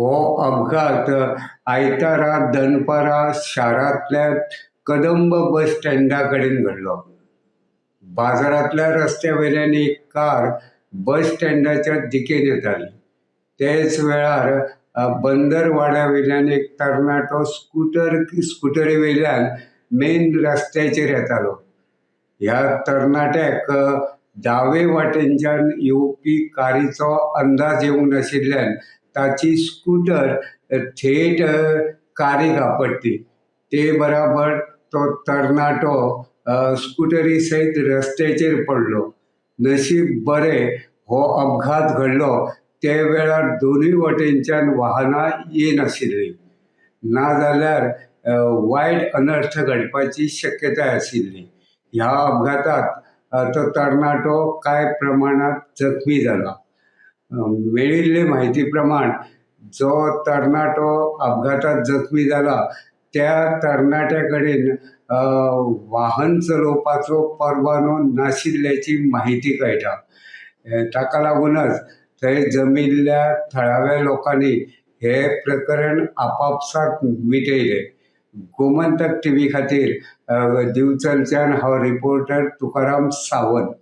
हो अपघात आयतारा दनपारां शारांतल्या कदंब बस स्टँडा कडेन घडलो. बाजारांतल्या रस्त्या वयल्यान एक कार बस स्टँडाच्या दिकेन येताली. तेच वेळार बंदरवाड्या वयल्यान एक तरणाटो स्कुटर स्कुटरी वयल्यान मेन रस्त्याचेर येतालो. ह्या तरणाट्याक दावे वाटेनच्यान येवपी कारीचो अंदाज येवंक नाशिल्ल्यान ताची स्कुटर थेट कारीक आपटली. ते बराबर तो तरणाटो स्कुटरी सयत रस्त्याचेर पडलो. नशीब बरें हो अपघात घडलो ते वेळार दोनूय वटेनच्यान वाहनां येनाशिल्लीं. नाजाल्यार वायट अनर्थ घडपाची शक्यताय आशिल्ली. ह्या अपघातांत तो तरणाटो कांय प्रमाणांत जखमी जाला. मेळिल्ले म्हायती प्रमाण जो तरणाटो अपघातांत जखमी जाला त्या तरणाट्या कडेन वाहन चलोवपाचो परवानो नाशिल्ल्याची म्हायती कळटा. ताका लागुनच थंय जमिल्ल्या थळाव्या लोकांनी हें प्रकरण आपापसांत मिटयलें. गोमंतक टी व्ही खातीर दिवचलच्यान हांव रिपोर्टर तुकाराम सावंत.